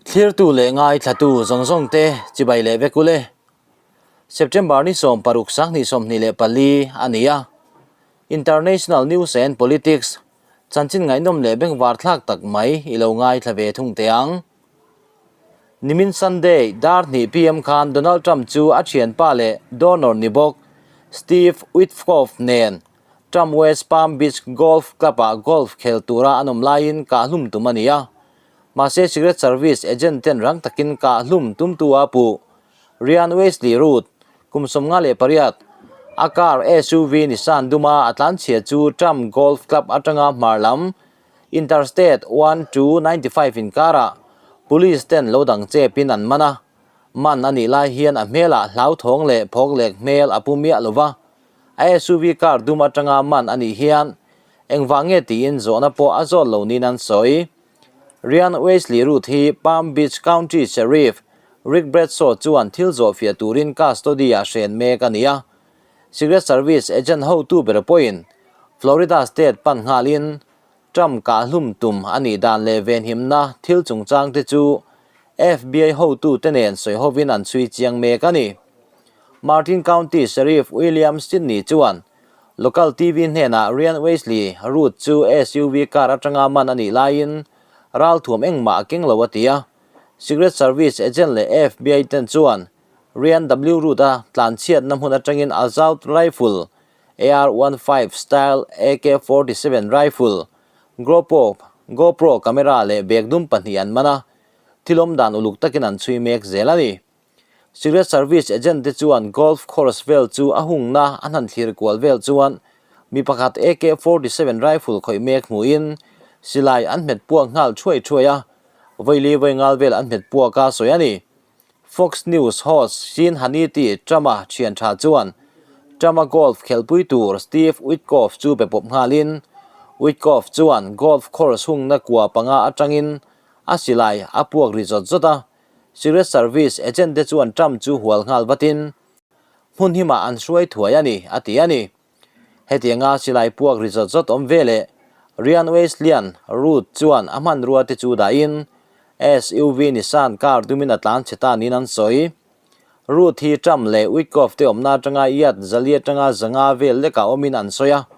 Thlirtu leh ngaithlatu zawng zawng te chibai leh vek ule. September ni 16 2024 a ni a. International News and Politics chanchin ngaihnawm leh bengvar thlak tak mai i lo ngaithla ve thung teh ang. Nimin Sunday dar hnih pm khan Donald Trump chu a thianpa leh donor ni bawk Steve Witkoff nen Trump West Palm Beach Golf Club-ah golf khel tura an awm laiin kahhlum tum a ni a. Mahse Secret Service agent ten rang takin kahhlum tumtu a puh. Ryan Wesley Routh, kum 58, a car SUV Nissan duma a tlanchhia chu Trump Golf Club atanga hmar lam Interstate one two 95 inkarah police ten lo dang chepin an man a. Man a nih lai hian a hmelah hlauthawng leh phawklek hmel a pu miah lo va. A SUV car dum atanga man a nih hian engvang nge tiin zawhna pawh a zawt lo niin an sawi. Ryan Wesley Routh hi Palm Beach County Sheriff Rick Bradshaw chuan thil zawh fiah turin custody-ah hren mek a ni a. Secret Service agent hotu ber pawhin Florida State pan nghalin Trump kahhlum tum a nih dan leh venhimna thil chungchang te chu FBI hotute nen sawi hovin an chhui chiang mek a ni. Martin County Sheriff William Sidney chuan local TV hnenah Ryan Wesley Routh chu SUV car atanga man a nih laiin ralthuam engmah a keng lo a ti a. Secret Service agent leh FBI ten chuan Ryan W. Routh-a tlanchhiatna hmun atangin assault rifle AR-15 style AK-47 rifle, GoPro, GoPro camera leh bag dum pahnih an man a, thil awm dan uluk takin an chhui mek zel a ni. Secret Service agent te chuan golf course vel chu a hungna an han thlir kual vel chuan mi pakhat AK-47 rifle khawih mek hmuhin silai an hmet puak nghal thuai thuai a, vawili vawi ngal vel an hmet puak a sawi a ni. Fox News host Sean Hannity Trump-a thian tha chuan Trump-a golf khelpui tur Steve Witkoff chu be pawp nghalin, Witkoff chuan golf course hungna kua panga atangin a silai a puak ri zawt zawt a, Secret Service agent te chuan Trump chu hual nghal vatin hmun himah an hruai thuai a ni, a ti a ni. Hetianga silai puak ri zawt zawt awm ve leh Ryan Wesley-a'n Ruth chuan a hmanrua te chu dahin SUV Nissan car dumin a tlan chhe ta niin an sawi. Ruth hi Trump leh Witkoff te awmna atanga yard zali atanga zanga vel lekah awmin an sawi a,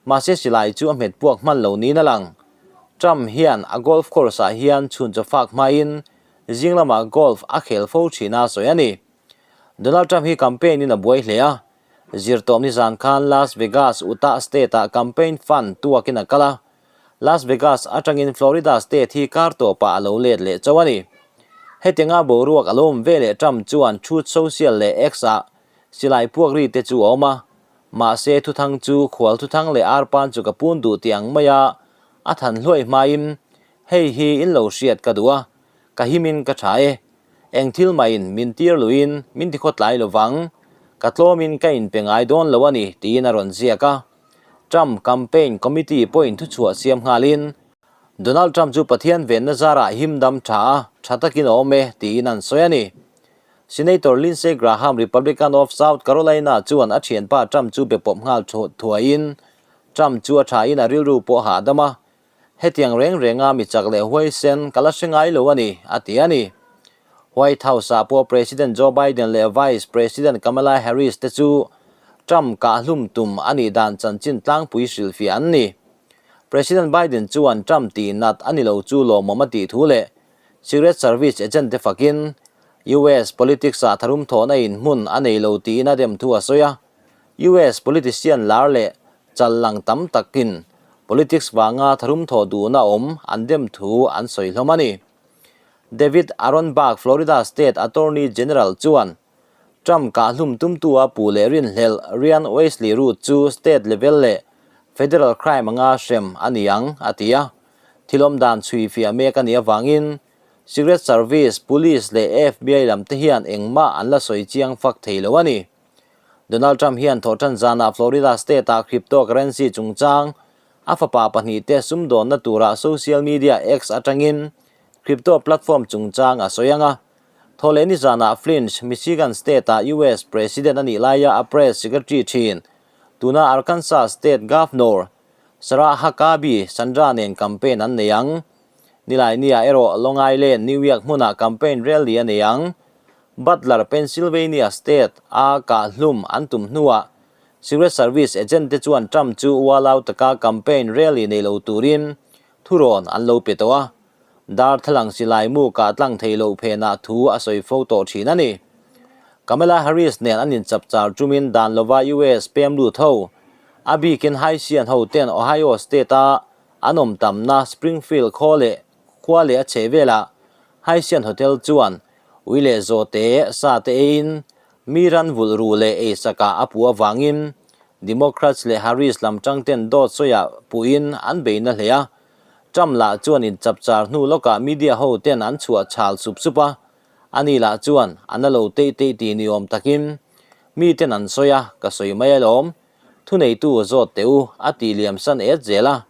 mahse silai chu a hmet puak hman lo niin a lang. Trump hian a golf course ah hian chhun chaw fak hmain zing lamah golf a khel fo thin a sawi a ni. Donald Trump hi campaign in a buai hle a, Zirtawp nizan khan Las Vegas, Utah State-ah campaign fund tuakin a kal a. Las Vegas atangin Florida State hi kar tawpah a lo let leh chauh a ni. Hetianga boruak a lo awm ve leh Trump chuan Truth Social leh X-ah silai puak ri te chu a awm a. Mahse thuthang chu khual thuthang leh arpan chu ka pun duh tih ang maia a than hluai hmain hei hi in lo hriat ka duh a, ka himin ka tha e. Eng thil maiin min tir luiin min ti khawtlai lo vang, ka tlawmin ka inpe ngai dawn lo a ni, tiin a rawn ziak a. Trump campaign committee pawhin thuchhuah siam nghalin, Donald Trump chu Pathian venna zarah him dam tha a, tha takin a awm e, tiin an sawi a ni. Senator Lindsey Graham, Republican of South Carolina chuan a thianpa Trump chu be pawp nghal thuaiin, Trump chu a thain a rilru pawh a hahdam a, Hetiang reng renga mi chak leh huaisen ka la hre ngai lo a ni, a ti a ni. White House-ah pawh President Joe Biden leh Vice President Kamala Harris te chu Trump kahhlum tum a nih dan chanchin tlangpui hrilhfiah an ni. President Biden chuan Trump tih nat a ni lo chu lawmawm a tih thu leh Secret Service agent te fakin US politics-ah tharum thawhna in hmun a nei lo tiin a dem thu a sawi a. US politician lar leh Chal lang tam takin politics vanga tharum thawh duhna awm an dem thu an sawi hlawm a ni. David Aronberg, Florida State Attorney General chuan Trump kahhlum tumtua pu leh rinhlelh Ryan Wesley Routh chu state level leh federal crime anga hrem a ni ang, a ti a. Thil awmdan chhui fiah mek a nih avangin Secret Service, Police leh FBI lam te hian engmah an la sawi chiang fak thei lo a ni. Donald Trump hian thawhṭan zanah Florida State-ah cryptocurrency chungchang a fapa pahnihte sumdawnna turah social media X atangin crypto platform chungchang a sawi ang a. Thawhlehni zanah Flint, Michigan State-ah US President a nih laia a press secretary ṭhin, tuna Arkansas State Governor Sarah Huckabee Sandra nen campaign an nei ang. Nilainiah erawh Long Island, New York hmunah campaign rally a nei ang. Butler, Pennsylvania state a kahhlum an tum hnuah Secret Service agent te chuan Trump chu ualau taka campaign rally nei lo turin thurawn an lo pe tawh a. Darthlalang silai mu kah tlang thei loh phenah thu a sawi fo tawh thin a ni. Kamala Harris nen an inchapchar tumin dan lova US pem lut ho, a bikin Haitian ho ten Ohio state a an awm tamna Springfield khaw leh khua leh a chheh velah Haitian Hotel chuan ui leh zawhte sa te eiin mi ran vulh ru leh ei sakah a puh avangin Democrats leh Harris lam tangten dawt sawiah puhin an bei na hle a. Trump lah chuan inchapchar hnu lawkah media ho ten an chhuah chhal sup sup a, ani lah chuan a na lo teih teih ti ni awm takin miten an sawi a, ka sawi mai alawm. Thuneitu zawt teh u, a tih liam san et zel a.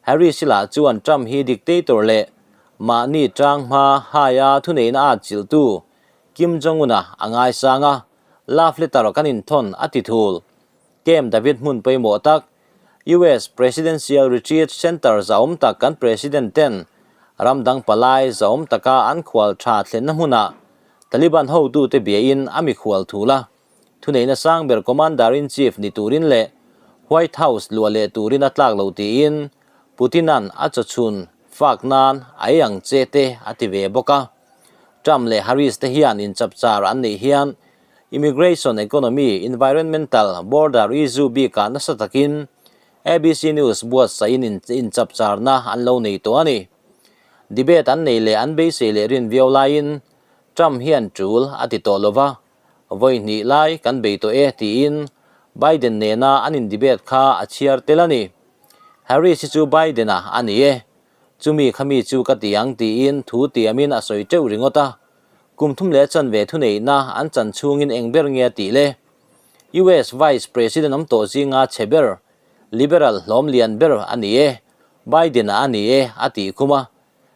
Harris-i lah chuan Trump hi dictator leh mahni tang hma haia thuneihna at chilhtu Kim Jong-un-a a ngaisang a, love letter kan inthawn a ti thul. Camp David hmun pawimawh tak, US Presidential Retreat Center zahawm tak kan President ten ram dang palai zahawm taka an khual tha thlenna hmunah Taliban hotute biain a mikhual thul a. Thuneihna sang ber Commander-in-Chief ni turin leh White House luah leh turin a tlak lo tiin Putin-a'n a chawchhun fak nan a ei ang che te a ti ve bawk a. Trump leh Harris te hian inchapchar an neih hian Immigration, Economy, Environmental, Border issue bikah nasa takin ABC News buatsaihin inchapcharna an lo nei tawh a ni. Debate an nei leh an beisei leh rin viau laiin Trump hian tul a ti tawh lova, Vawi hnih lai kan bei tawh e tiin Biden nena an in-debate kha a chhiar tel a ni. Harris hi chu Biden-a a ni e, chumi khami chu ka ti ang tiin thu tiamin a sawi teuh ringawt a. Kum thum leh chanve thuneihna an chan chhungin eng ber nge a tih le? US Vice President awm tawh zinga chhe ber, liberal hlawm lian ber a ni e, Biden-a a ni e a tih khum a.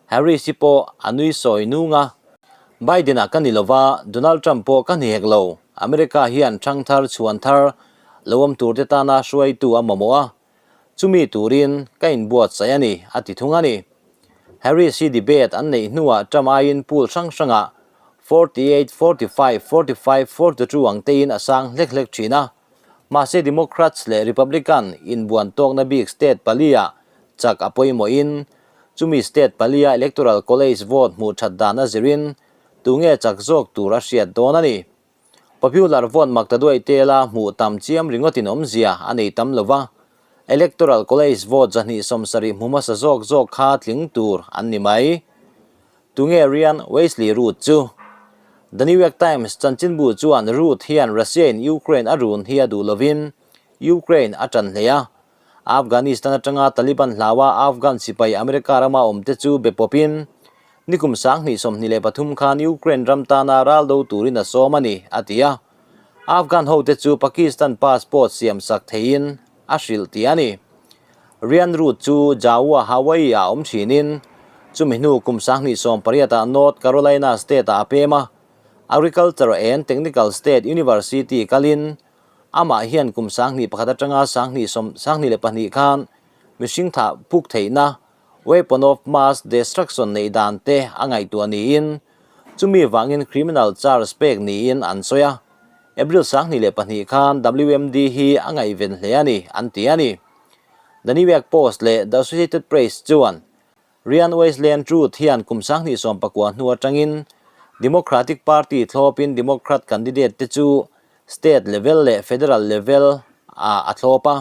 Harris hi pawh a nui sawi nung a. Biden-a ka ni lova, Donald Trump pawh ka ni hek lo. America hian thang thar chhuan thar lo awm turte tana hruaitu a mamawh a, chumi turin ka inbuatsaih a ni, a ti thung a ni. Harris hi debate an neih hnuah Trump aiin pool hrang hrangah 48, 45, 45, 42 ang tein a sang hlek hlek thin a. Mahse Democrats leh Republican inbuan tawkna bik state paliah chak a pawimawhin Chumi state palia Electoral College vote hmuh that dan a zirin tunge chak zawk tur a hriat dawn a ni. Popular vote Maktaduai tela hmuh tam chiam ringawtin awmzia a nei tam lo va, Electoral College vote 270 hmu hmasa zawk zawk kha tling tur an ni mai. Tunge Ryan Wesley Routh chu? The New York Times chanchinbu chuan Routh hian Russia-in Ukraine a run hi a duh lovin Ukraine a tan hle a, Afghanistan atanga Taliban hlaua Afghan sipai America rama awmte chu be pawpin nikum 2023 khan Ukraine ram tana ral do turin a sawm a ni, a ti a. Afghan hote chu Pakistan passport siamsak theiin a hrilh tih a ni. Ryan Routh chu Jawa, Hawaii ah awm thinin chumi hnu kum 2018 ah North Carolina state ah a pem a, Agriculture and Technical State University kalin Amah hian kum 2001 atanga 2022 khan mihring thah puk theihna, weapon of mass destruction, neih dan te a ngaihtuah niin chumi vangin criminal charge pek niin an sawi a. April 22 khan WMD hi a ngaihven hle a ni, an ti a ni. The New York Post leh The Associated Press chuan Ryan Wesley Truth hian kum 2019 hnu atangin Democratic Party thlawpin Democrat candidate te chu state level leh federal level ah a thlawp a.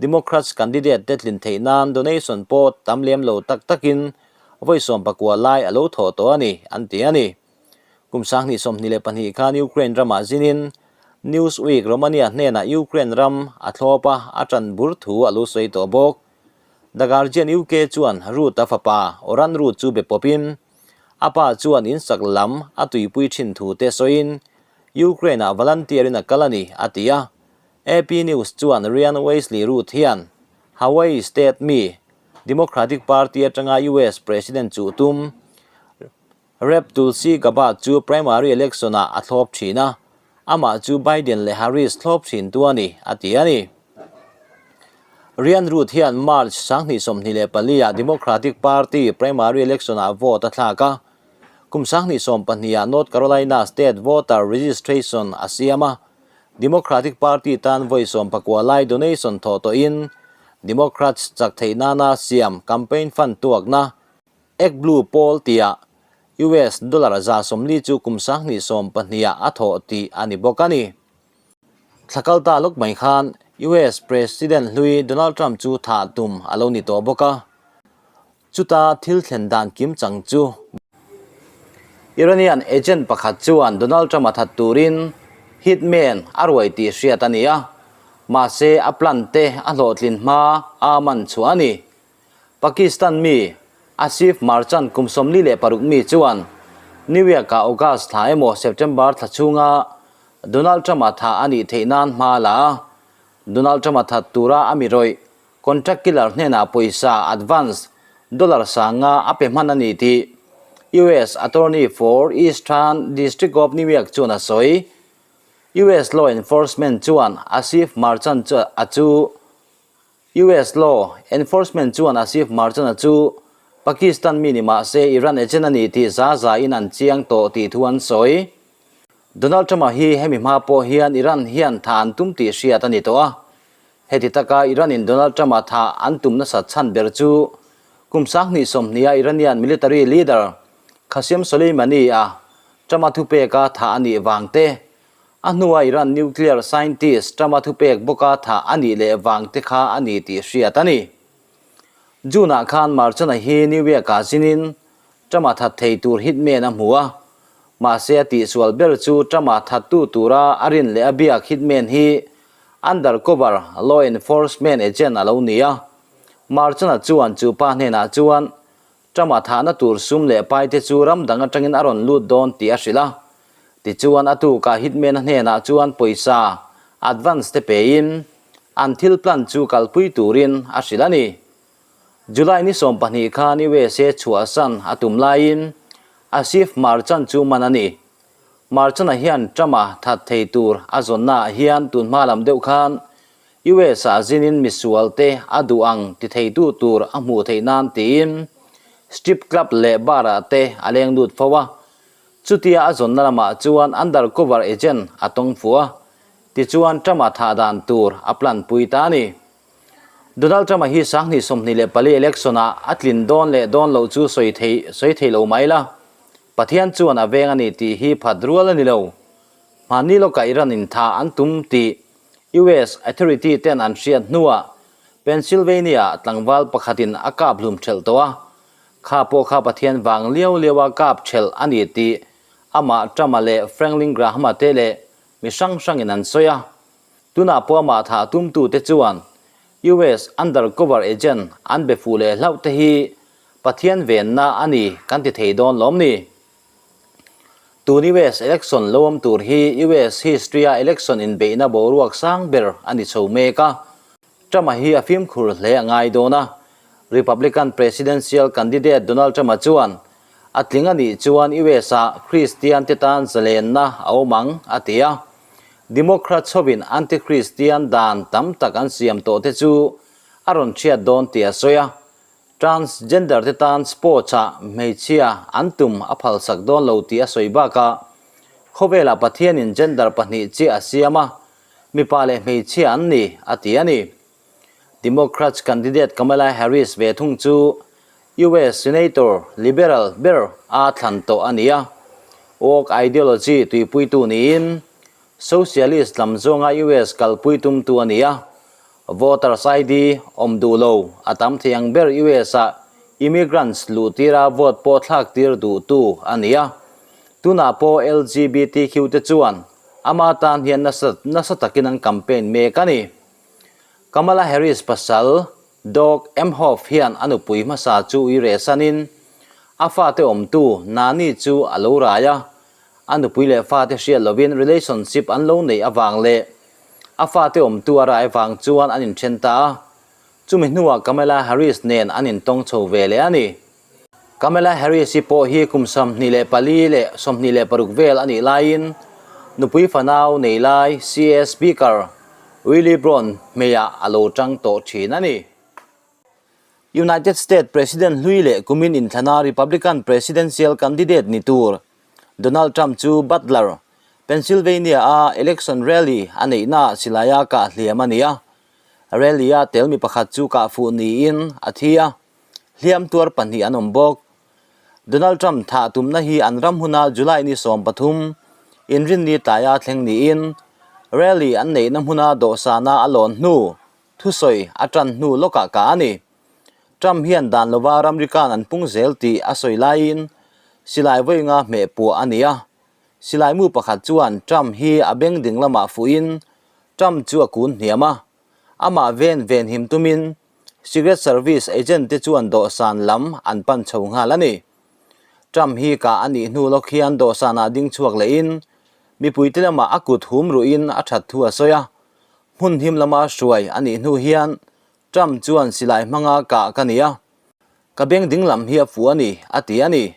Democrats candidate te tlin theih nan donation pawh tam lem lo tak takin vawi 19 lai a lo thawh tawh a ni, an ti a ni. Kum 2022 khan Ukraine ramah zinin Newsweek Romania hnenah Ukraine ram a thlawp a, a tan bur thu a lo sawi tawh bawk. The Guardian UK chuan Ruth-a fapa Oran Ruth chu be pawpin, a pa chuan insak lam a tuipui thin thu te sawiin Ukraine-ah volunteer-in a kal a ni, a ti a. AP News chuan Ryan Wesley Ruth hian Hawaii state mi, Democratic Party atanga US President chuh tum Rep Tulsi Gabbard chu primary election-ah a thlawp thin a, amah chu Biden leh Harris thlawp thin tu a ni, a ti a ni. Ryan Routh hian March 2024 ah Democratic Party primary election ah vote a thlak a, kum 2012 ah North Carolina state voter registration a siam a, Democratic Party tan vawi sawmpakua lai donation thawh tawhin Democrats chak theih nana siam campaign fund tuakna ActBlue pawl tihah US dollar 40 chu kum 2012 ah a thawh tih a ni bawk a ni. Thla kal ta lawk mai khan US President hlui Donald Trump chu thah tum a lo ni tawh bawk a. Chuta thil thlen dan kim chang chu Iranian agent pakhat chuan Donald Trump a that turin hitman a ruai tih hriat a ni a, mahse a plan te a hlawhtlin hma a man chhuah a ni. Pakistan mi Asif Merchant kum 46 mi chuan New York-ah August thla emaw September thla chhunga Donald Trump-a thah a nih theih nan hma a la a. Donald Trump-a that tura a mi rawih contract killer hnenah pawisa advance dollar 5000 a pe hman a ni tih US Attorney for Eastern District of New York chuan a sawi. US law enforcement chuan Asif Merchant a chu US Law Enforcement chuan Asif Merchant-a chu Pakistan mi ni mah se Iran agent a ni tih za za in an chiang tawh tih thu an sawi. Donald Trump-a hi hemi hma pawh hian Iran hian thah an tum tih hriat a ni tawh a. Heti taka Iran-in Donald Trump-a thah an tum nasat chhan ber chu kum 2020-a Iranian military leader Qasem Soleimani-a Trump-a thupeka thah a nih vang te, A hnua Iran nuclear scientist Trump-a thupek bawka thah a nih leh vang te kha a ni tih hriat a ni. June-ah khan Merchant-a hi New York-ah zinin Trump-a that thei tur hitman a hmu a. Mahse a tihsual ber chu Trump-a thattu tura a rin leh a biak hitman hi undercover law enforcement agent a lo ni a. Merchant-a chuan chu pa hnenah chuan Trump-a thahna tur sum leh paite chu ram dang atangin a rawn lut dawn tih a hrilh a. Tichuan a tukah hitman-a hnenah chuan pawisa advance te pein an thil plan chu kalpui turin a hrilh a ni. July ni 12 khan USA chhuahsan a tum laiin Asif Merchant chu man a ni. Merchant-a hian Trump-a that thei tur a zawnnaah hian tunhma lam deuh khan US-ah zinin misualte a duh ang ti theitu tur a hmuh theih nan tiin strip club leh bar-ah te a leng lut fo a. Chutia a zawnna lamah chuan undercover agent a tawng fuh a, tichuan Trump-a thah dan tur a plan pui ta a ni. Donald Trump-a hi 2024 election-ah a tlin dawn leh dawn loh chu sawi thei sawi thei lo mai la, Pathian chuan a veng a ni tih hi phat rual a ni lo. Hmanni lawkah Iran in thah an tum tih US authority ten an hriat hnuah Pennsylvania tlangval pakhatin a kap hlum thelh tawh a, kha pawh kha Pathian vang liau liaua kap thelh a ni tih amah Trump-a leh Franklin Graham-a te leh mi hrang hrangin an sawi a. Tunah pawh amah thah tumtute chuan US undercover agent an be fuh leh hlauh te hi Pathian venna a ni kan ti thei dawn lawm ni? Tun US election lo awm tur hi US history-a election inbeihna boruak sang ber a ni chho mek a. Trump-a hi a fimkhur hle a ngai dawn a. Republican presidential candidate Donald Trump-a chuan a tling a nih chuan US-ah Christian te tan zalenna a awm ang a ti a. Democrats hovin anti-Christian dan tam tak an siam tawh te chu a rawn hriat dawn tih a sawi a. Transgender te tan sports ah hmeichhia an tum a phalsak dawn lo tih a sawi bakah khawvelah Pathianin gender pahnih chiah a siam a, mipa leh hmeichhia an ni a ti a ni. Democrats candidate Kamala Harris ve thung chu US Senator liberal ber a thlan tawh a ni a, woke ideology tuipuitu niin Socialist lam zawnga US kalpui tumtu a ni a, voters ID awm duh lo a tam thei ang ber US ah immigrants luh tira vote pawh thlak tir duhtu a ni a. Tunah pawh LGBTQ te chuan ama tan hian nasa nasa takin an campaign mek a ni. Kamala Harris pasal Doug Emhoff hian a nupui hmasa chu ui rehsanin a fate awmtu Nani chu a lo rai a, a nupui leh fate hriat lovin relationship an lo neih avang leh a fate awmtu a rai vang chuan an inthen ta a, chumi hnuah Kamala Harris nen an intawng chho ve leh a ni. Kamala Harris-i pawh hi kum 24 leh 26 vel a nih laiin nupui fanau nei lai CA Speaker. Willie Brown hmeiah a lo tang tawh thin a ni. United States President hlui leh kumin inthlana Republican presidential candidate ni tur Donald Trump chu Butler, Pennsylvania-a election rally a neihnaah silaia kah hliam a ni a. Rally-a tel mi pakhat chu kah fuh niin a thi a, hliam tuar pahnih an awm bawk. Donald Trump thah tumna hi an ram huna July ni 13, inrinni tlaia thleng niin rally an neihna hmuna dawhsana a lawn hnu thusawi a tan hnu lawkah kah a ni. Trump hian dan lova ramrikan an pung zel tih a sawi laiin silai vawiinga hmeh puah a ni a. Silai mu pakhat chuan Trump hi a beng ding lamah fuhin Trump chu a kun hniam a. Amah ven venhim tumin Secret Service agent te chuan dawhsan lam an pan chho nghal a ni. Trump hi kah a nih hnu lawk hian dawhsanah ding chhuak lehin mipuite lamah a kut hum ruhin a that thu a sawi a. Hmun him lama hruai a nih hnu hian Trump chuan silai hmanga kah ka ni a, ka beng ding lam hi a fuh a ni, a ti a ni.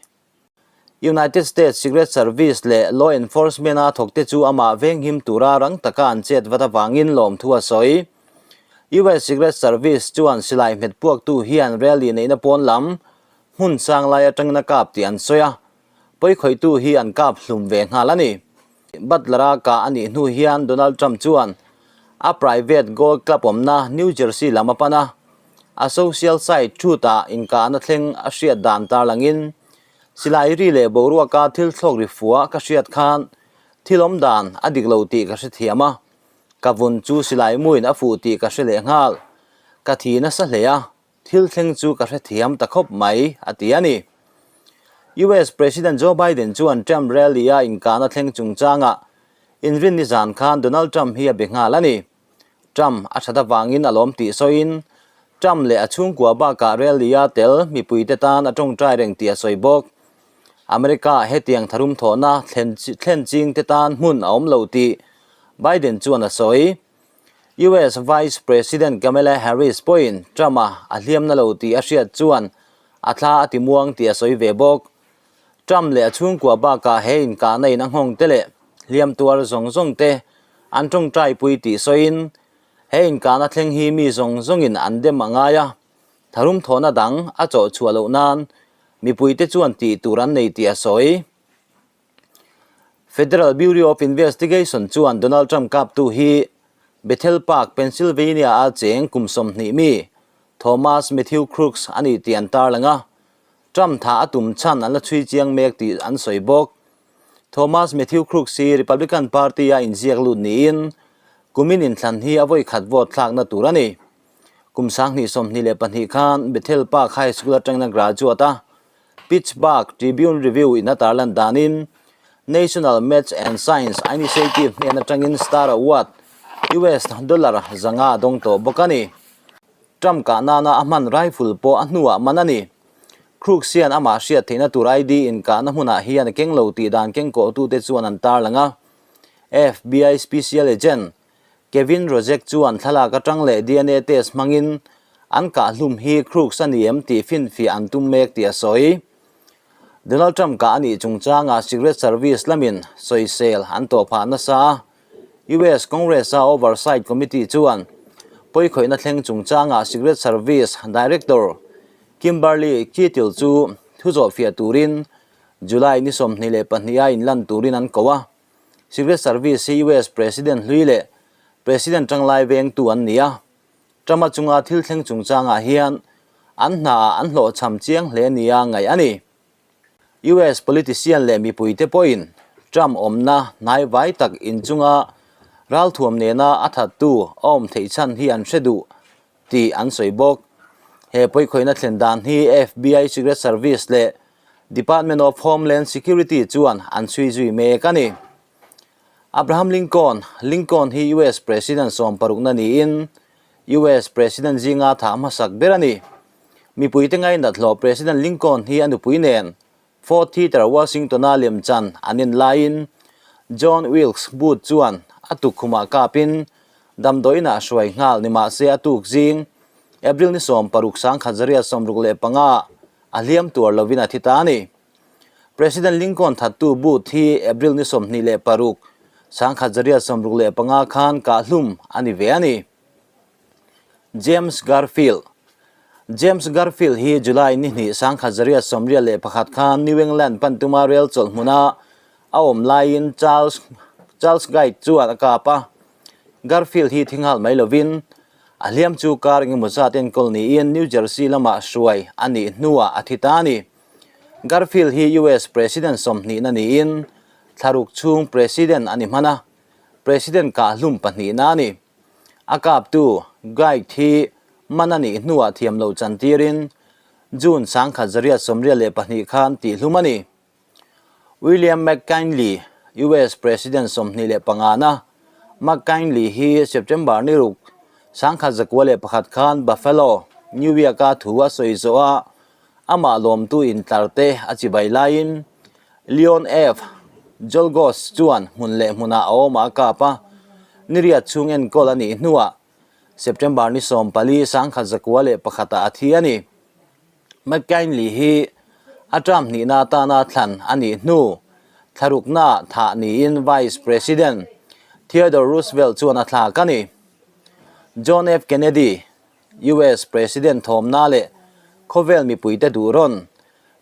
United States Secret Service leh law enforcement-a thawkte chu amah venghim tura rang taka an chet vat avangin lawmthu a sawi. US Secret Service chuan silai hmet puaktu hian rally neihna pawn lam hmun sang lai atangin a kap tih an sawi a, pawikhawihtu hi an kap hlum ve nghal a ni. Butler-a kah a nih hnu hian Donald Trump chuan a private golf club awmna New Jersey lam a pan a, a social site Truth-ah inkahna thleng a hriat dan tarlangin, Silai ri leh boruaka thil thlawk ri fua ka hriat khan thil awm dan a dik lo tih ka hrethiam a, ka vun chu silai muin a fuh tih ka hre leh nghal. Ka thi nasa hle a, Thil thleng chu ka hrethiam ta khawp mai, a ti a ni. US President Joe Biden chuan Trump rally-a inkahna thleng chungchangah inrinni zan khan Donald Trump hi a be nghal a ni. Trump a that avangin a lawm tih sawiin, Trump leh a chhungkua bakah rally-a tel mipuite tan a tawngtai reng tih a sawi bawk. America-ah hetiang tharum thawhna thlen chingte tan hmun a awm lo tih Biden chuan a sawi. US Vice President Kamala Harris pawhin Trump-a a hliamna lo tih a hriat chuan a thla a ti muang tih a sawi ve bawk. Trump leh a chhungkua bakah he inkahna in a nghawng te leh hliam tuar zawng zawng te an tawngtaipui tih sawiin he inkahna thleng hi mi zawng zawngin an dem a ngai a, tharum thawhna dang a chawh chhuah loh nan mipuite chuan tih tur an nei tih a sawi. Federal Bureau of Investigation chuan Donald Trump kaptu hi Bethel Park, Pennsylvania-a cheng kum 20 mi Thomas Matthew Crooks a ni tih an tarlang a, Trump tha a tum chhan an la chhui chiang mek tih an sawi bawk. Thomas Matthew Crooks hi Republican Party-a inziak lut niin kumin inthlan hi a vawi khat vote thlakna tur a ni. Kum 2022 khan Bethel Park High School atangin a graduate a, Pittsburgh Tribune Review in a tarlan danin National Maths and Science Initiative hnen atangin Star Award US dollar 500 a dawng tawh bawk a ni. Trump kah nana a hman rifle pawh a hnuah man a ni. Crooks hian amah hriat theihna tur ID inkahna hmunah hian a keng lo tih dan kengkawhtute chuan an tarlang a. FBI Special Agent Kevin Rojek chuan thlalak atang leh DNA test hmangin an kahhlum hi Crooks a ni em tih finfiah an tum mek tih a sawi. Donald Trump kah a nih chungchangah Secret Service lamin sawisel an tawh phah nasa a, US Congress-a Oversight Committee chuan pawikhawihna thleng chungchangah Secret Service Director Kimberly Cheatle chu thu zawhfiah turin July ni 22 a inlan turin an ko a. Secret Service hi US President hlui leh President tanglai vengtu an ni a, Trump-a chunga thil thleng chungchangah hian an hnaah an hlawhchham chiang hle nia ngaih a ni. US politician leh mipuite pawhin Trump awmna hnaivai tak inchunga ralthuam nena a thattu a awm theih chhan hi an hre duh tih an sawi bawk. He pawikhawihna thlen dan hi FBI Secret Service leh Department of Homeland Security chuan an chhui zui mek a ni. Abraham Lincoln, Lincoln hi US President sawmparukna niin US President zinga thah hmasak ber a ni. Mipuite ngainat hlawh President Lincoln hi a nupui nen Fort Theatre Washington-a lemchan an en laiin John Wilkes Booth chuan a tukkhumah kapin damdawiinah hruai nghal ni mah se a tuk zing April ni 16 1965 a hliam tuar lovin a thi ta a ni. President Lincoln thattu Booth hi April ni 26, 1865 khan kahhlum a ni ve a ni. James Garfield James Garfield hi July ni hnih 1981 khan New England pan tuma rel chawlh hmuna a awm laiin Charles Charles Guide chuan a kap a. Garfield hi thi nghal mai lovin a hliam chu kar engemaw zat enkawl niin New Jersey lamah hruai a nih hnuah a thi ta a ni. Garfield hi US President sawmhnihna niin thlaruk chhung President a ni hman a, President kahhlum pahnihna a ni. A kaptu Guide hi man a nih hnuah thiam lo chantirin June 1982 khan tihhlum a ni. William McKinley, US President 25na McKinley hi September ni ruk 1901 khan Buffalo, New York-a thu a sawi zawh a, amah lawmtu intlar te a chibai laiin Leon F. Czolgosz chuan hmun leh hmunah a awmah a kap a, niriat chhung enkawl a nih hnuah September ni 14 1901 ah a thi a ni. McKinley hi a term hnihna atana thlan a nih hnu thlarukna thah niin Vice President Theodore Roosevelt chuan a thlak a ni. John F. Kennedy, US President thawmna leh khawvel mipuite duh rawn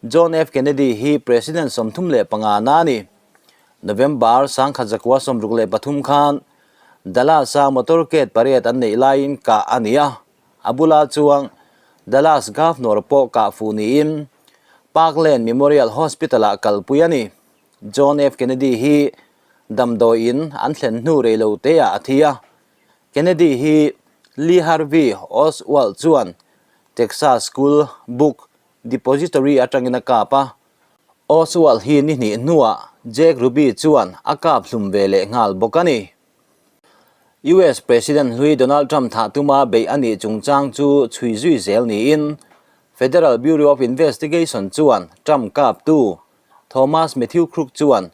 John F. Kennedy hi President 35 na a ni. November 1963 khan Dallas-a motorcade parade an neih laiin kah a ni a. A bula chuang Dallas Governor pawh kah fuh niin Parkland Memorial Hospital-ah kalpui a ni. John F. Kennedy hi damdawiin an thlen hnu rei lo teah a thi a. Kennedy hi Lee Harvey Oswald chuan Texas School Book Depository atangin a kap a. Oswald hi ni hnih hnuah Jack Ruby chuan a kap hlum ve leh nghal bawk a ni. US President hlui Donald Trump thah tuma beih a nih chungchang chu chhui zui zel niin Federal Bureau of Investigation chuan Trump kaptu Thomas Matthew Crooks chuan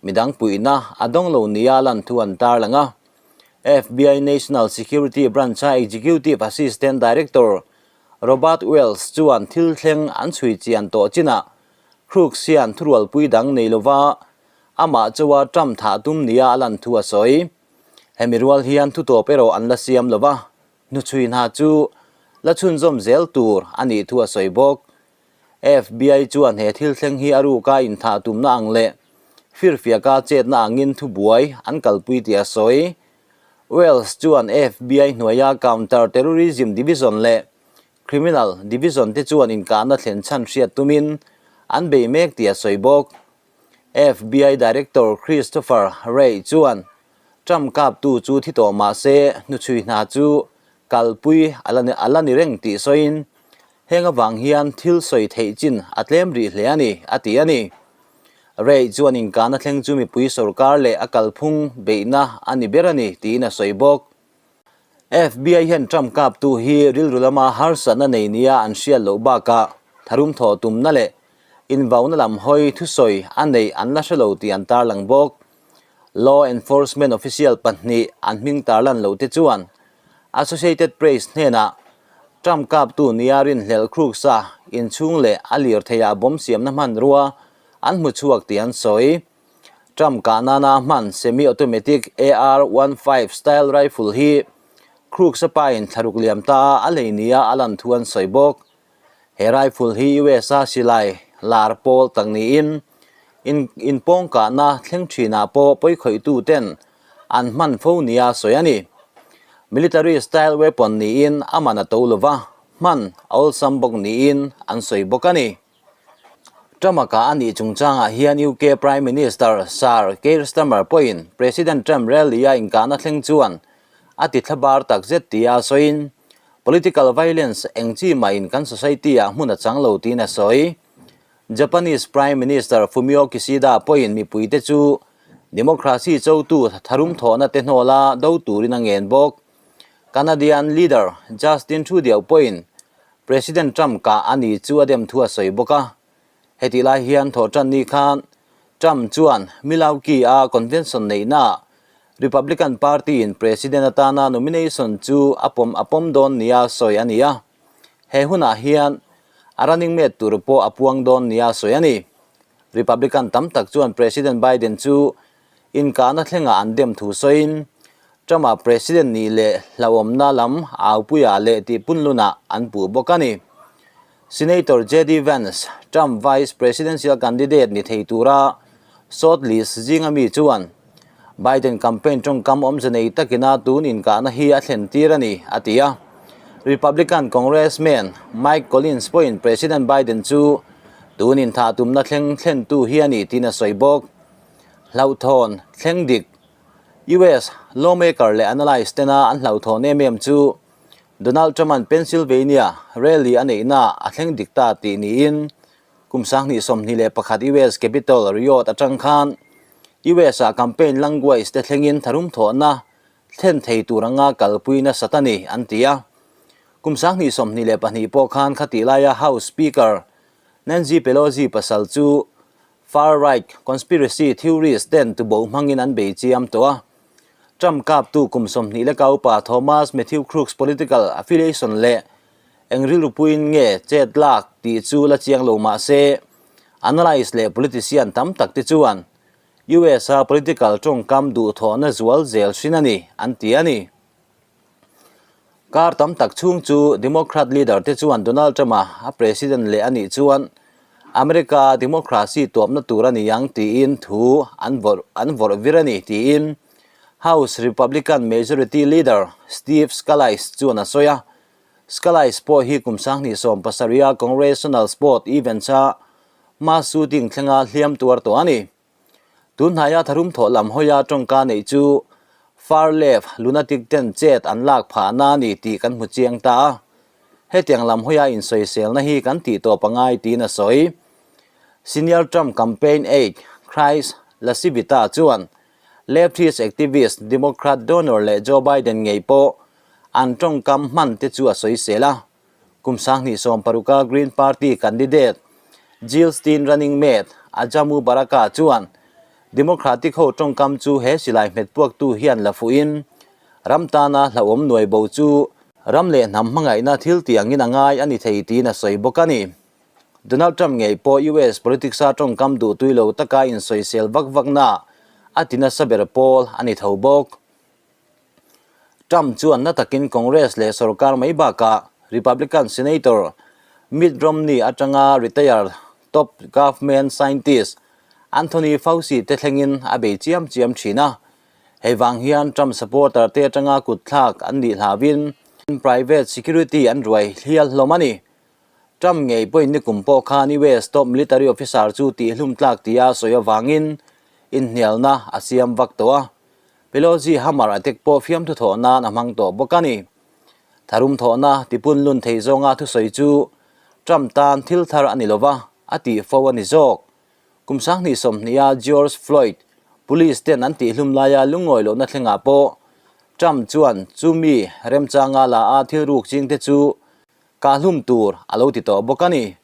midang puihna a dawng lo nia lan thu an tarlang a. FBI National Security Branch-a Executive Assistant Director Robert Wells chuan thil thleng an chhui chian tawh chinah Crooks hian thurualpui dang nei lova Amah chauha Trump thah tum nia a lan thu a sawi. Hemi rual hian thutawp erawh an la siam lo va, hnuchhui hna chu la chhunzawm zel tur a nih thu a sawi bawk. FBI chuan he thil thleng hi a ruka inthah tumna ang leh firfiaka chetna angin thubuai an kalpui tih a sawi. Wells chuan FBI hnuaia Counter Terrorism Division leh Criminal Division te chuan inkahna thlen chhan hriat tumin an bei mek tih a sawi bawk. FBI Director Christopher Wray chuan Trump kaptu chu thi tawh mah se hnuchhui hna chu kalpui a la ni reng tih sawiin heng avang hian thil sawi theih chin a tlem rih hle a ni, a ti a ni. Wray chuan inkahna thleng chu mipui sorkar leh a kalphung beihna a ni ber a ni tiin a sawi bawk. FBI hian Trump kaptu hi rilru lama harsatna nei nia an hriat loh bakah tharum thawh tumna leh invauna lam hawi thusawi a neih an la hre lo tih an tarlang bawk. Law enforcement official pahnih an hming tarlan loh te chuan Associated Press hnenah Trump kaptu nia rinhlelh Crooks-a inchhung leh a lirtheiah bomb siamna hmanrua an hmu chhuak tih an sawi. Trump kah nana a hman semi-automatic AR-15 style rifle hi Crooks-a pain thlaruk liam ta a lei nia a lan thu an sawi bawk. He rifle hi US-a silai lar pawl tak niin inpawng kahna thleng thinah pawh pawikhawihtu ten an hman fo nia sawi a ni. Military style weapon niin a man a to lova, hman a awlsam bawk niin an sawi bawk a ni. Trump-a a nih chungchangah hian UK Prime Minister Sir Keir Starmer pawhin President Trump rally-a inkahna thleng chuan a ti thlabar takzet tia a sawiin, Political violence eng chi mahin kan society-ah hmun a chang lo tiin a sawi. Japanese Prime Minister Fumio Kishida pawhin mipuite chu democracy chotu tharum thawhna te hnawla do turin a ngen bawk. Canadian leader Justin Trudeau pawhin President Trump kah a ni chu a dem thu a sawi bawk a. Hetih lai hian thawhtan ni khan Trump chuan Milwaukee-a convention neihnaah Republican Party-in President atana nomination chu a pawm a pawm dawn nia sawi a ni a. He hunah hian a running mate tur pawh a puang dawn nia sawi a ni. Republican tam tak chuan President Biden chu Inkahna thlengah an dem thu sawiin Trump-a President nih leh hlauhawmna lam aupuia leh tih punlunah an puh bawk a ni. Senator JD Vance, Trump Vice Presidential candidate ni thei tura shortlist zinga mi chuan Biden campaign tawngkam awmze nei takina tun inkahna hi a thlen tir a ni, a ti a. Republican Congressman Mike Collins pawhin President Biden chu tun inthah tumna thleng thlentu hi a ni tiin a sawi bawk. Hlauhthawn thleng dik US lawmaker leh analyst tena an hlauhthawn em em chu Donald Trump-a'n Pennsylvania rally a neihna a thleng dik ta tih niin kum 2021 US Capitol riot atang khan US-ah campaign language te thlengin tharum thawhna thlen thei tur anga kalpui nasat a ni, an ti a. Kum 2022 pawh khan khatih laia House Speaker Nancy Pelosi pasal chu Far-right conspiracy theorist ten tubo hmangin an bei chiam tawh a. Trump kaptu kum 20 leka upa Thomas Matthew Crooks political affiliation leh eng rilru puiin nge chet lak tih chu la chiang lo mah se, analyst leh politician tam tak te chuan US a political tawngkam duhthawhna zual zel hrin a ni, an ti a ni. Kar tam tak chhung chu Democrat leader te chuan Donald Trump-a a president leh a nih chuan America democracy tuapna tur a ni ang tiin thu an vawrh an vawrh vir a ni tiin House Republican Majority Leader Steve Scalise chuan a sawi a. Scalise pawh hi kum 2017 a Congressional Sport Events-a mass shooting thlenga hliam tuar tawh a ni. Tunhnaia tharum thawh lam hawia tawngka neih chu far left lunatic ten chet an lak phahna a ni tih kan hmu chiang ta a. Hetiang lam hawia insawiselna hi kan tih tawp a ngai tiin a sawi. Senior Trump campaign aide Chris LaCivita chuan leftist activist Democrat donor leh Joe Biden ngei pawh an tawngkam hman te chu a sawisel a. Kum 2016 a Green Party candidate Jill Stein running mate Ajamu Baraka chuan Democratic ho tawngkam chu he silai hmet puaktu hian la fuhin ram tana hlauhawm nuai bo chu ram leh hnam hmangaihna thil tiangin a ngai a ni thei tiin a sawi bawk a ni. Donald Trump ngei pawh US politics a tawngkam duhtui lo taka insawisel vak vakna a ti nasa ber pawl a ni tho bawk. Trump chuan na takin Congress leh sorkar mai bakah Republican Senator Mitt Romney atanga retired top government scientist Anthony Fauci te thlengin a bei chiam chiam thin a. Hei vang hian Trump supporter te atanga kutthlak an nih hlauhin private security an ruai hlial hlawm a ni. Trump ngei pawhin nikum pawh khan US top military officer chu tihhlum tlak tia sawi avangin inhnialna a siam vak tawh a. Pelosi hammer a tek pawh fiamthu thawh nan a hmang tawh bawk a ni. Tharum thawhna tipun lun thei zawnga thusawi chu Trump tan thil thar a ni lova, a tih fo a ni zawk. Kum 2020 a George Floyd police ten an tihhlum laia lungawi lohna thlengah pawh Trump chuan chumi remchanga la a thil ruk chingte chu kahhlum tur a lo ti tawh bawk a ni.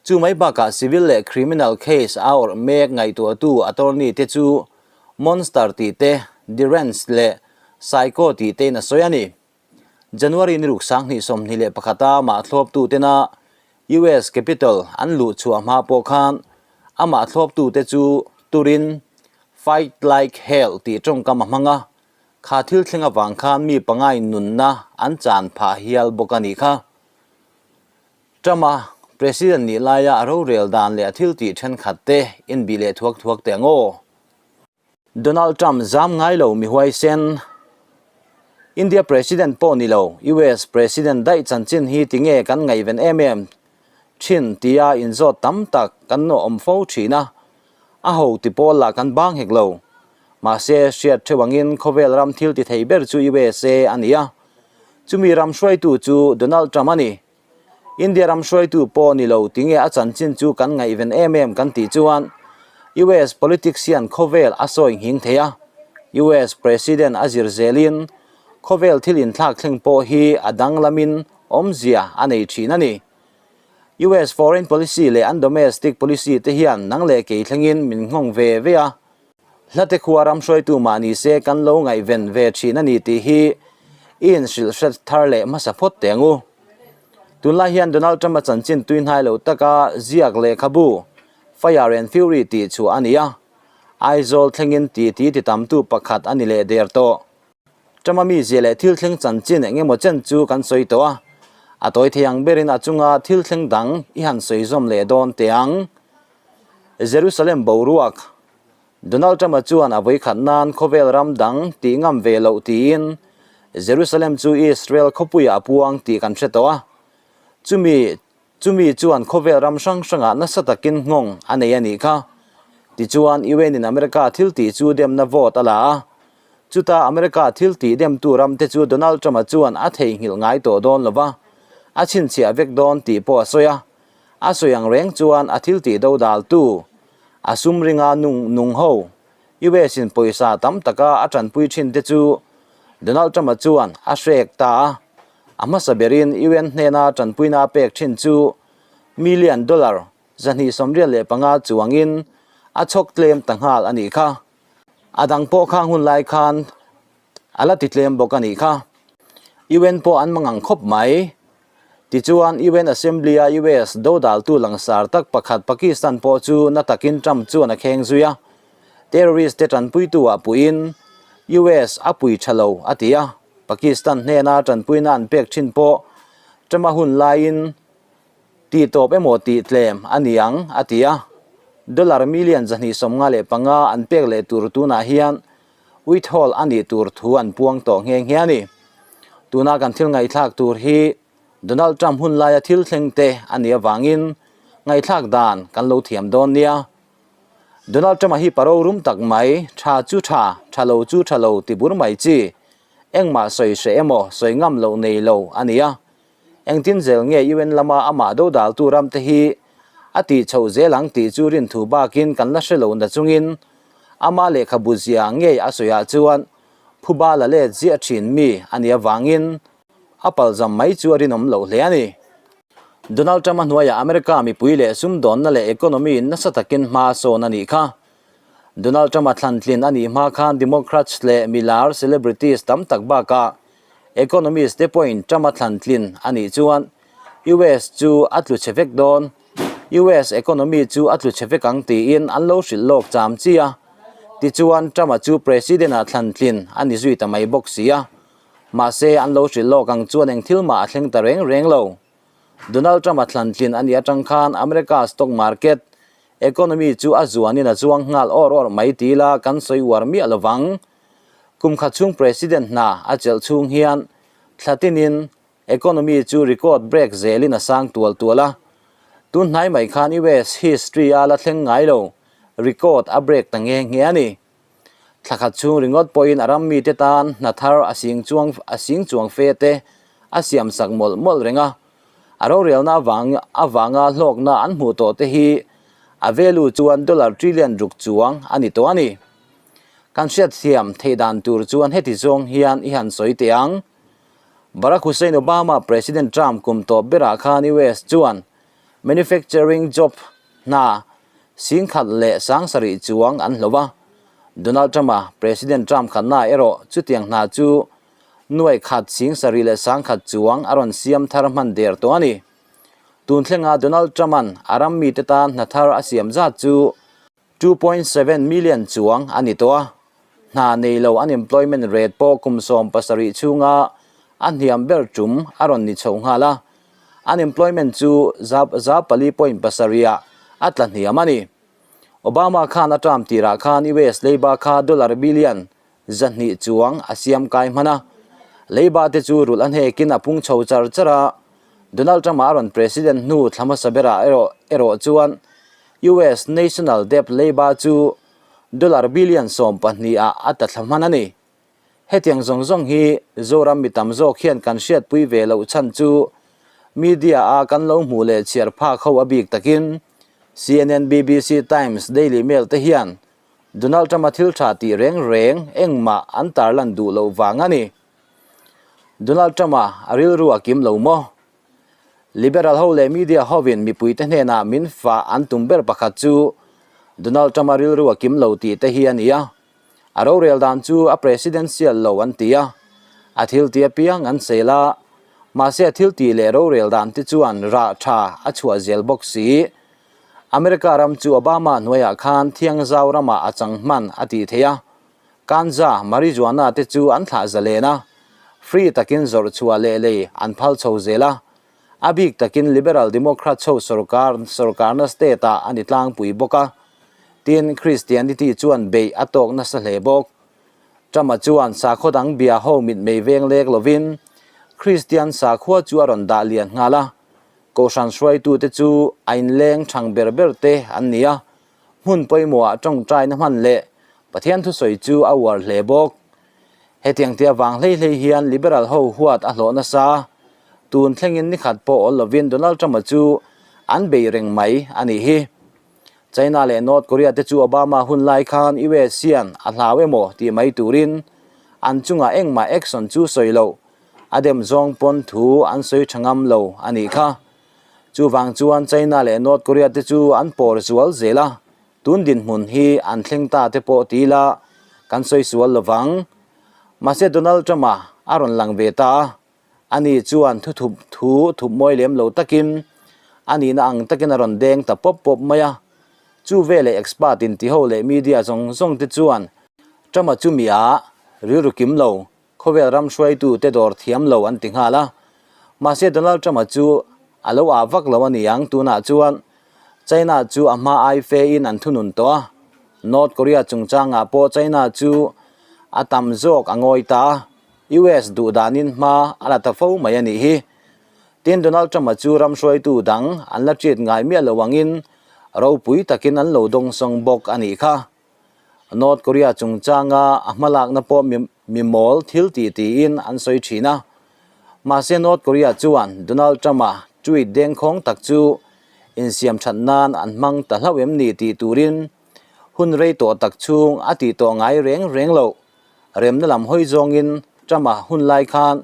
Chu mai bakah civil leh criminal case a awrh mek ngaihtuahtu attorney te chu monster tih te, deranged leh psycho tih tein a sawi a ni. January ni ruk 2021 a amah thlawptu tena US Capitol an luh chhuah hma pawh khan amah thlawptu te chu turin fight like hell tih tawngkam a hmang a, kha thil thleng avang khan mi pangain nunna an chan phah hial bawk a nih kha. Trump-a President nih laia a rorel dan leh a thil tih thenkhat te inbih leh thuak thuak teh ang aw. Donald Trump zam ngai lo mi huaisen. India President pawh ni lo, US President daih chanchin hi tinge kan ngaihven em em thin tia inzawt tam tak kan nawh awm fo thin a, a ho ti pawl lah kan bang hek lo. Mahse, hriat theuh angin khawvel ram thil ti thei ber chu USA a ni a, chumi ram hruaitu chu Donald Trump a ni. India ram hruaitu pawh ni lo tinge a chanchin chu kan ngaihven em em kan tih chuan US politics hian khawvel a sawi nghing thei a, US President a zir zelin khawvel thil inthlak thleng pawh hi a danglamin awmzia a nei thin a ni. US foreign policy leh an domestic policy te hian nang leh kei thlengin min nghawng ve ve a, Hlate khua ram hruaitu mah ni se kan lo ngaihven ve thin a ni tih hi i inhrilh hret thar leh hmasa phawt teh ang u. Tunlai hian Donald Trump-a chanchin tui hnai lo taka ziak lehkhabu Fire and Fury tih chhuah a ni a. Aizawl thlengin titi ti tamtu pakhat a ni leh der tawh. Trump-a mizia leh thil thleng chanchin eng emaw chen chu kan sawi tawh a, a tawi thei ang berin a chunga thil thleng dang i han sawi zawm leh dawn teh ang. Jerusalem boruak Donald Trump-a chuan a vawikhat nan khawvel ram dang tih ngam ve loh tiin Jerusalem chu Israel khawpuiah a puang tih kan hre tawh a, chumi Chumi chuan khawvel ram hrang hrangah nasa takin nghawng a nei a nih kha. Tichuan, UN in America thil tih chu demna vote a la a. Chuta America thil tih demtu ramte chu Donald Trump-a chuan a theihnghilh ngai tawh dawn lo va, a chhinchhiah vek dawn tih pawh a sawi a. A sawi ang reng chuan a thil tih dodaltu, a sum ringa nung nung ho, US in pawisa tam taka a tanpui thin te chu Donald Trump-a chuan a hrek ta a. A hmasa berin UN hnena tanpuina a pek thin chu million dollar 285 chuangin a chhawk tlem ta nghal a nih kha. A dang pawh khang hun lai khan a la ti tlem bawk a nih kha. UN pawh an mangang khawp mai. Tichuan UN Assembly-a US dodaltu langsar tak pakhat Pakistan pawh chu na takin Trump chuan a kheng zui a. Terrorist te tanpuitu ah puiin US a pui tha lo a ti a. Pakistan hnena tanpuina an pek thin pawh Trump-a hun laiin tih tawp emaw tih tlem a ni ang a ti a. Dollar million 255 an pek leh tur tunah hian withhold a nih tur thu an puang tawh nghe nghe a ni. Tuna kan thil ngaihthlak tur hi Donald Trump hun laia thil thleng te a nih avangin ngaihthlak dan kan lo thiam dawn nia. Donald Trump-a hi paro rum tak mai, tha chu tha, tha lo chu tha lo ti bur mai chi. Engmah sawi hreh emaw, sawi ngam loh nei lo a ni a. Engtin zel nge UN lama amah dodaltu ram te hi a tih chhoh zel ang tih chu rinthu bakin kan la hre lo na chungin ama lehkhabu zia ngei a sawiah chuan phuba la let ziah thin mi a nih avangin a palzam mai chu a rinawm loh hle a ni. Donald Trump-a hnuaiah America mipui leh sumdawnna leh economy nasa takin hma a sawn a nih kha. Donald Trump-a thlantlin a nih hma khan Democrats leh milar celebrities tam tak bakah economist te pawhin Trump-a thlantlin a nih chuan US chu a tlu chhe vek dawn, US economy chu a tlu chhe vek ang tiin an lo hrilh lawk cham chi a. Tichuan Trump-a chu President-ah thlantlin a ni zui ta mai bawk si a. Mahse, an lo hrilh lawk ang chuan eng thil mah a thleng ta reng reng lo. Donald Trump-a thlantlin a nih atang khan America stock market, economy chu a zuanin a chuang nghal awr awr mai ti ila kan sawi uar miah lo vang. Kum khat chhung President hna a chelh chhung hian thla tinin economy chu record break zelin a sang tual tual a. Tun hnai mai khan US history-a la thleng ngai lo record a break ta nghe nghe a ni. Thla khat chhung ringawt pawhin a ram mite tan hna thar a sing chuang a sing chuang fe te a siam sak mawlh mawlh reng a. A rorelna avang avanga hlawkna an hmuh tawh te hi a value chuan dollar trillion ruk chuang a ni tawh a ni. Kan hriatthiam theih dan tur chuan heti zawng hian i han sawi teh ang. Barack Hussein Obama President Trump kum tawp berah khan US chuan manufacturing job hna 10,000 leh 7,000 chuang an hlo a. Donald Trump-a President Trump khatna erawh chutiang hna chu nuaikhat 7,000 leh 1,000 chuang a rawn siam thar hman der tawh a ni. Tun thlenga Donald Trump-a'n a ram mite tan hna thar a siam zat chu 2.7 million chuang a ni tawh a. Hna nei lo unemployment rate pawh kum 17 chhunga a hniam ber tum a rawn ni chho nghal a. Unemployment chu 4.7 ah a tla hniam a ni. Obama khan a term tirah khan US leiba kha dollar billion 200 chuang a siam kai hman a. Leiba te chu rulh a hnekin a pung chho char char a. Donald Trump a rawn president hnu thla hmasa berah erawh chuan US national debt leiba chu dollar billion 12 ah a tla thla hman a ni. Hetiang zawng zawng hi Zoram mi tam zawk hian kan hriatpui ve loh chhan chu media a kan lo hmuh leh chhiar phak ho a bik takin CNN, BBC, Times, Daily Mail te hian Donald Trump-a thil tha tih reng reng engmah an tarlan duh loh vang a ni. Donald Trump-a a rilru a kim lo maw? Liberal ho leh media hovin mipuite hnenah min fah an tum ber pakhat chu Donald Trump-a rilru a kim lo tih te hi a ni a. A rorel dan chu a presidential lo an ti a, a thil ti apiang an sel a, mahse a thil tih leh rorel dan te chuan rah tha a chhuah zel bawk si. America ram chu Obama hnuaiah khan thiangzau ramah a chang hman a tih theih a, Ganja, marijuana te chu an thlah zalen a, free takin zawrh chhuah leh lei an phal chho zel a, a bik takin Liberal Democrats ho sorkar sorkarna state ah a ni tlangpui bawk a, tin Christianity chuan beih a tawk nasa hle bawk. Trump-a chuan sakhaw dang bia ho mitmei veng lek lovin Christian sakhua chu a rawn dah lian nghal a, Kohhran hruaitute chu a inleng thang ber ber te an ni a, hmun pawimawhah tawngtaina hman leh Pathian thusawi chu a uar hle bawk. Hetiang tia vang hlei hlei hian Liberal ho huat a hlawh nasa. Tun thlengin nikhat pawh awl lovin Donald Trump-a chu an bei reng mai a nih hi. China leh North Korea te chu Obama hun lai khan US hian a hlau emaw tih mai turin an chungah engmah action chu sawi loh a dem zawng pawn thu an sawi tha ngam lo a nih kha. Chuvang chuan China leh North Korea te chu an pawr zual zel a, tun dinhmun hi an thleng ta te pawh ti ila kan sawi sual lo vang. Mahse Donald Trump-a a rawn lang ve ta a, ani chuan thu thup thu thup mawi lem lo takin a nihna ang takin a rawn deng ta pawp pawp mai a. Chu veleh expert in ti ho leh media zawng zawng te chuan Trump-a chu mi a rilru kim lo Khawvel ram hruaitu te dawr thiam lo an ti nghal a, mahse Donald Trump-a chu a lo ah vak lo a ni ang tunah chuan China chu a hma ai fe in an thunun tawh a, North Korea chungchangah pawh China chu a tam zawk a ngawi ta a, US duh danin hma a la ta fo mai a nih hi. Tin Donald Trump-a chu ram hruaitu dang an la treat ngai miah lo angin ropui takin an lo dawngsawng bawk a nih kha. North Korea chungchanga a hmalakna pawh mi mawl thil tih tiin an sawi thin a. Mahse North Korea chuan Donald Trump-a tweet dengkhawng tak chu insiam that nan an hmang ta hlauh em ni tih turin hun rei tawh tak chhung a tih tawh ngai reng reng loh. Remna lam hawi zawngin Trump-a hun lai khan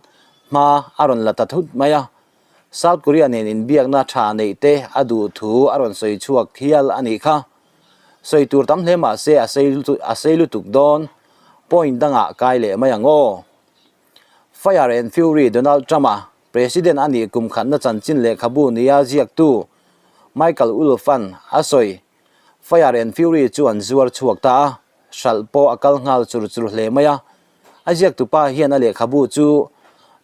hma a rawn la ta thut mai a. South Korea nen inbiakna tha neih te a duh thu a rawn sawi chhuak hial a nih kha. Sawi tur tam hle mah se a sei lutuk dawn. Point dangah kai leh mai ang aw. Fire and Fury Donald Trump-a President a nih kum khatna chanchin lehkhabu nia ziaktu Michael Wolff-a'n a sawi. Fire and Fury chu an zuar chhuak ta a, hralh pawh a kal nghal chur chur hle mai a. A ziaktupa hian a lehkhabu chu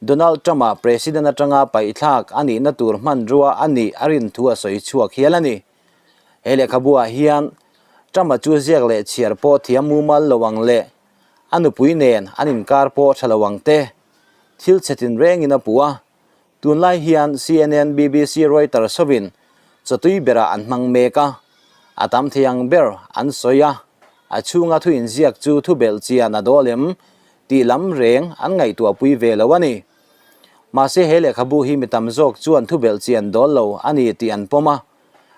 Donald Trump-a President atanga paihthlak a nihna tur hmanrua a nih a rin thu a sawi chhuak hial a ni. He lehkhabu-ah hian Trump-a chu ziak leh chhiar pawh thiam mumal lo ang leh a nupui nen an inkar pawh tha lo ang te thil chhe tinrengin a puh a. Tunlai hian CNN, BBC, Reuters hovin chawtui berah an hmang mek a, a tam thei ang ber an sawi a, a chhunga thu inziak chu thu belh chian a dawl em tih lam reng an ngaihtuahpui ve lo a ni. Mahse he lehkhabu hi mi tam zawk chuan thu belh chian dawl lo a ni tih an pawm a.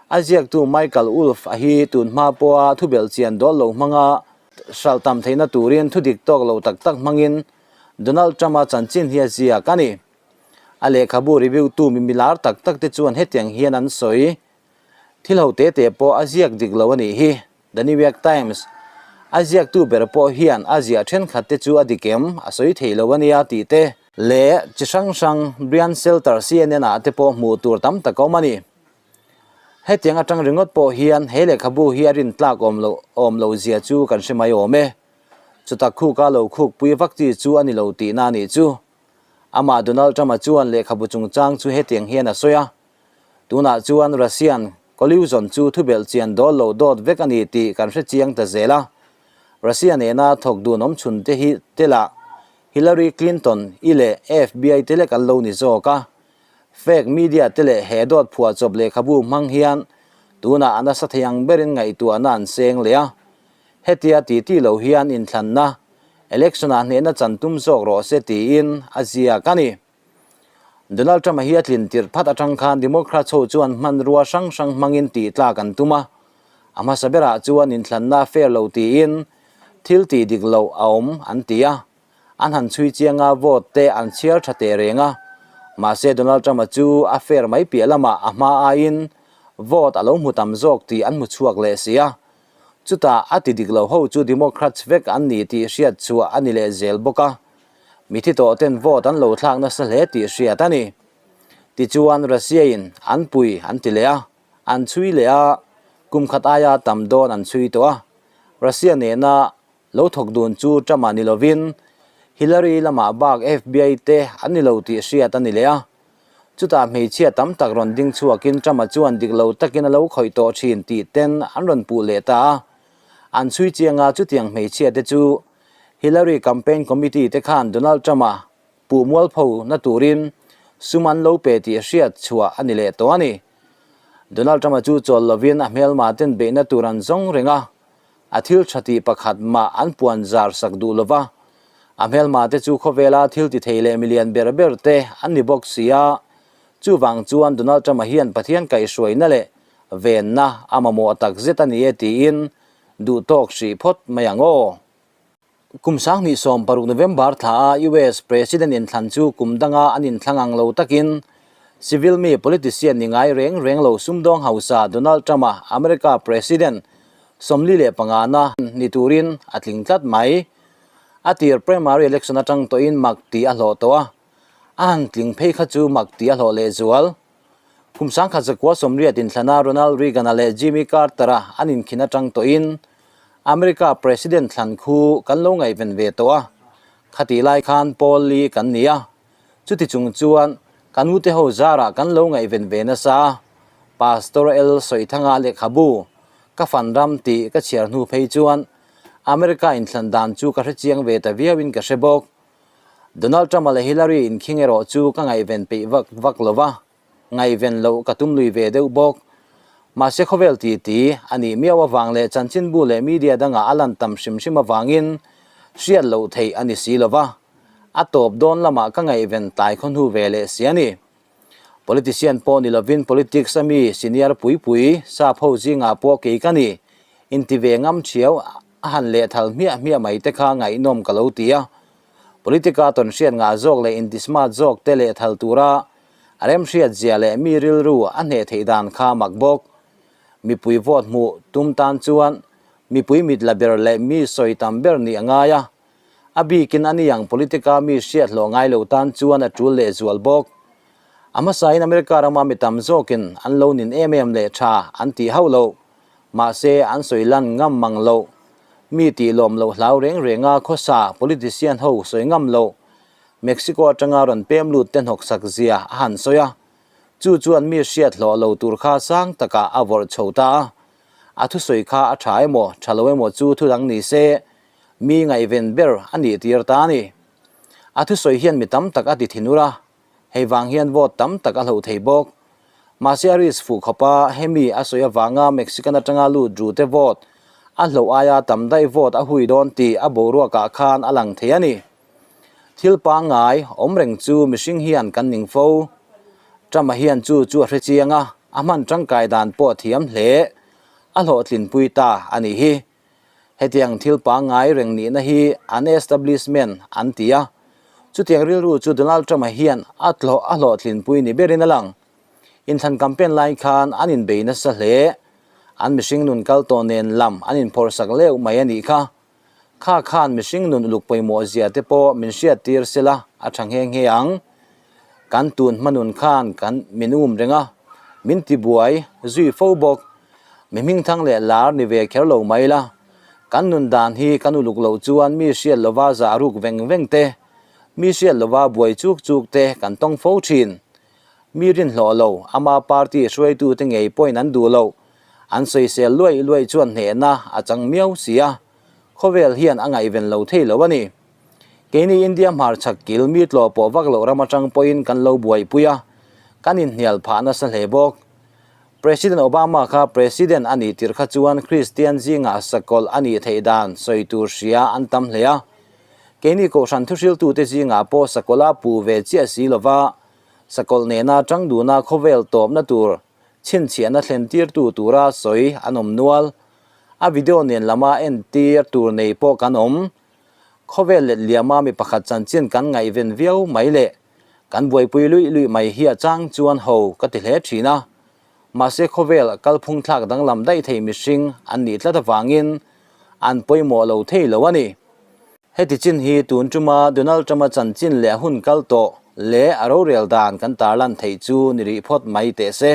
A ziaktu Michael Wolff a hi tun hma pawha thu belh chian dawl lo hmanga hralh tam theihna turin thu dik tawk lo tak tak hmangin Donald Trump-a chanchin hi a ziak a ni. A lehkhabu review tu mi milar tak tak te chuan hetiang hian an sawi, Thil ho te te pawh a ziak dik lo a nih hi. The New York Times, A ziaktu ber pawh hian a ziah thenkhat te chu a dik em? A sawi thei lo a nia tih te. Leh chi hrang hrang Brian Stelter CNN ah te pawh hmuh tur tam tak a awm a ni. Hetiang atang ringawt pawh hian he lehkhabu hi a rin tlak awm loh awm lo zia chu kan hre mai awm e. Chutak khuka lo khuk pui vak chi chu a ni lo tihna a nih chu. Amah Donald Trump-a chuan lehkhabu chungchang chu hetiang hian a sawi a, Tunah chuan Russian collusion chu thubelh chian dawl lo dawt vek a ni tih kan hre chiang ta zel a. Russia nena thawk dun awm chhun te hi te lah Hillary Clinton i leh FBI te lek an lo ni zawk a. Fake media te leh he dawt phuahchawp lehkhabu hmang hian tunah a nasa thei ang berin ngaihtuahna an seng leh a. Hetia ti ti lo hian inthlanna election-ah hnehna chan tum zawk rawh se tiin a ziak a ni. Donald Trump-a hi a tlin tirh phat atang khan Democrats ho chuan hmanrua hrang hrang hmangin tih tlak an tum a, a hmasa berah chuan inthlanna a fair lo tiin thil tih dik loh a awm an ti a, an han chhui chiang a vote te an chhiar tha teh reng a, mahse Donald Trump-a chu a fair mai piah lamah a hma aiin vote a lo hmu tam zawk tih an hmu chhuak leh si a, chutah a ti dik lo ho chu Democrats vek an ni tih hriat chhuah a ni leh zel bawk a. Mithi tawh ten vote an lo thlak nasa hle tih hriat a ni. Tichuan Russia in an pui an ti leh a, an chhui leh a, Kum khat aia tam dawn an chhui tawh a, Russia nena lo thawk dun chu Trump-a ni lovin Hillary lamah bak FBI te an ni lo tih hriat a ni leh a. Chutah hmeichhia tam tak rawn ding chhuakin Trump-a chuan dik lo takin a lo khawih tawh thin tih ten an rawn puh leh ta a. An chhui chiang a, chutiang hmeichhia te chu Hillary campaign committee te khan Donald Trump-a puh mualpho na turin sum an lo pe tih hriat chhuah a ni leh tawh a ni. Donald Trump-a chu chawl lovin a hmelma ten beihna tur an zawng reng a, a thil tha tih pakhat mah an puan zar sak duh lova, a hmelma te chu khawvela thil ti thei leh milian ber ber te an ni bawk si a, chuvang chuan Donald Trump-a hian Pathian kaihhruaina leh venna a mamawh takzet a ni e tiin duhtawk hrih phawt mai ang aw. Kum 2016 November thla a US President inthlan chu kum danga an inthlang ang lo takin civil mi politician ni ngai reng reng lo sumdawng hausa Donald Trump-a America President 45 na ni turin a tling tlat mai. A tir primary election atang tawhin mak tih a hlawh tawh a, a han tling phei kha chu mak tih a hlawh lehzual. Kum 1980 inthlana Ronald Reagan-a leh Jimmy Carter-a an inkhin atang tawhin America President thlan khu kan lo ngaihven ve tawh a, khatih lai khan Paul Lee kan ni a, chuti chung chuan kan ute ho zarah kan lo ngaihven ve nasa a, Pastor El Sawithanga lehkhabu ka fan ram tih ka chhiar hnu phei chuan America inthlan dan chu ka hrechiang ve ta viauin ka hre bawk. Donald Trump-a leh Hillary inkhing erawh chu ka ngaihven peih vak vak lo va, ngaihven loh ka tum lui ve deuh bawk. Mahse khawvel titi a nih miau avang leh chanchinbu leh media dangah a lan tam hrim hrim avangin hriat loh theih a ni si lo va, a tawp dawn lamah ka ngaihven tlai khaw hnu ve leh si a ni. Politician pawh ni lovin politics a mi senior pui pui sap ho zingah pawh kei ka ni inti ve ngam thiau a han lehthal hmiah hmiah mai te kha ngaihnawm ka lo ti a. Politica tawn hriat ngah zawk leh inti smart zawk te lehthal tura a remhriat zia leh mi rilru a hneh theih dan kha mak bawk. Mipui vote hmuh tum tan chuan mipui mit la ber leh mi sawi tam ber nih a ngai a. A bikin a ni ang politica mi hriat hlawh ngai lo tan chuan a tul lehzual bawk. A hmasain America rama mi tam zawkin an lo nin em em leh tha an tih hauh lo. Mahse an sawi lan ngam mang lo. Mi tih lawm loh hlau reng renga khawsa politician ho sawi ngam lo. Mexico atanga rawn pem lut te hnawksak zia a han sawi a. Chu chuan mi hriat hlawh lo tur kha sang takah a vawrh chho ta a. A thusawi kha a tha emaw tha lo emaw chu thudang ni se Mi ngaihven ber a nih tir ta a ni. A thusawi hian mi tam tak a ti thinur a, hei vang hian vote tam tak a hloh thei bawk. Mahse a risk fuh khawp a, hemi a sawi avanga Mexican atanga lut ru te vote a hloh aia tam daih vote a hui dawn tih a boruakah khan a lang thei a ni. Thil pangngai awm reng chu mihring hian kan ning fo. Trump-a hian chu chu a hre chiang a, a hman tangkai dan pawh a thiam hle. A hlawhtlinpui ta a nih hi. Hetiang thil pangngai reng nihna hi an establishment an ti a, chutiang rilru chu Donald Trump-a hian a tlawh a hlawhtlinpui ni berin a lang. Inthlan campaign lai khan an inbei nasa hle. An mihring nun kal tawh nen lam an inphawrhsak leuh mai a nih kha. Kha khan mihring nun uluk pawimawh zia te pawh min hriattir sela a tha nghe nghe ang. Kan tun hma nun khan kan min um reng a, min tibuai zui fo bawk. Mi hmingthang leh lar ni ve kher lo mai la, kan nun dan hi kan uluk loh chuan mi hriat lova zah ruk veng veng te, mi hriat lova buai chuk chuk te kan tawng fo thin. Mi rinhlawh lo, ama party hruaitute ngei pawhin an duh loh, an sawisel luaih luaih chuan hnehna a chang miau si a, khawvel hian a ngaihven lo thei lo a ni. Keini India hmarchhak kil mi tlawh pawh vak loh ram atang pawhin kan lo buaipui a, kan inhnial phah nasa hle bawk. President Obama kha President a nih tirh kha chuan Kristian zingah sakawlh a nih theih dan sawi tur hria an tam hle a. Keini Kohhran thuhriltute zingah pawh sakawlh a puh ve chiah si lova, sakawlh nena tang duna khawvel tawpna tur chhinchhiahna thlen tirtu tura sawi an awm nual. A video nen lama entir tur nei pawh kan awm. Khawvel let liama mi pakhat chanchin kan ngaihven viau mai le. Kan buaipui luih luih mai hi a chang chuan ho ka ti hle thin a. Mahse khawvel kalphung thlak danglam daih thei mihring an nih tlat avangin an pawimawh lo thei lo a ni. Heti chin hi tun tuma Donald Trump-a chanchin leh a hun kal tawh leh a rorel dan kan tarlan theih chu ni rih phawt mai teh se.